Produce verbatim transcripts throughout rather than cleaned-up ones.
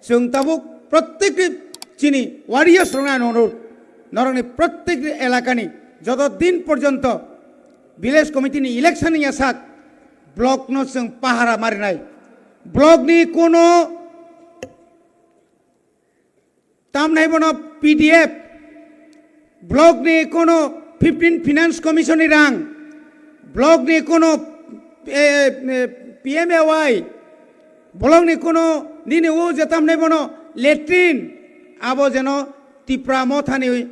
Chwng tabuk protyek chini warriors rokno ano norokni protyek elakani joto din porjonto village committee ni election ni yasak block no chwng pahara marinai. Block ni kono tamnai bono P D F, block ni kono fifteen finance commission ni rang, block ni kono, eh, eh, P M A Y, block ni kono nini o je tamnai bono latrine, abo jeno Tipra Mothani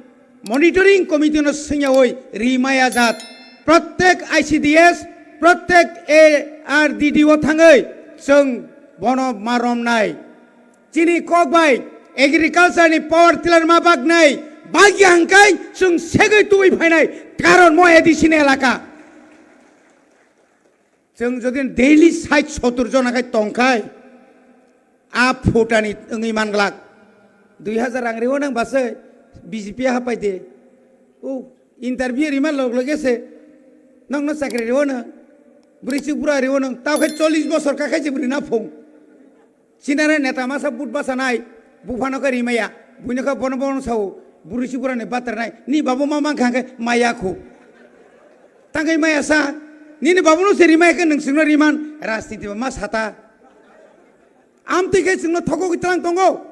monitoring committee no swngyawi rimaya jat. Protek I C D S, protek A R D D o thangwi chwng bono maromnai. Chini kok bai agriculture ni power tiller ma baknai, bagya hwnkhe chwng segwi tubui phainai, karon mo A D C ni elaka. Chwng jodi daily sait sotur jona khai tongkhai, a phutani wngwi manglak. Dui hajar rang riwo nang basai B J P hapai de. O interview rima log loge se nokno chakri riwo nang. Bwrwi chuk bura riwo nang. Tao khai chollish bosor kakhai se bwrwi na phung. Sinare neta masa but basa nai. Buphano khe rimaya. Buino khe bono bono sao. Bwrwi chuk bura ni batar nai. Ni babu ma mang kha khe maya khu. Tangkai maya sa. Nini babu no se rimaya khe nung singno riman. Rajniti ba ma sata. Amtwi khe chwngno thokogwi tlang tongo.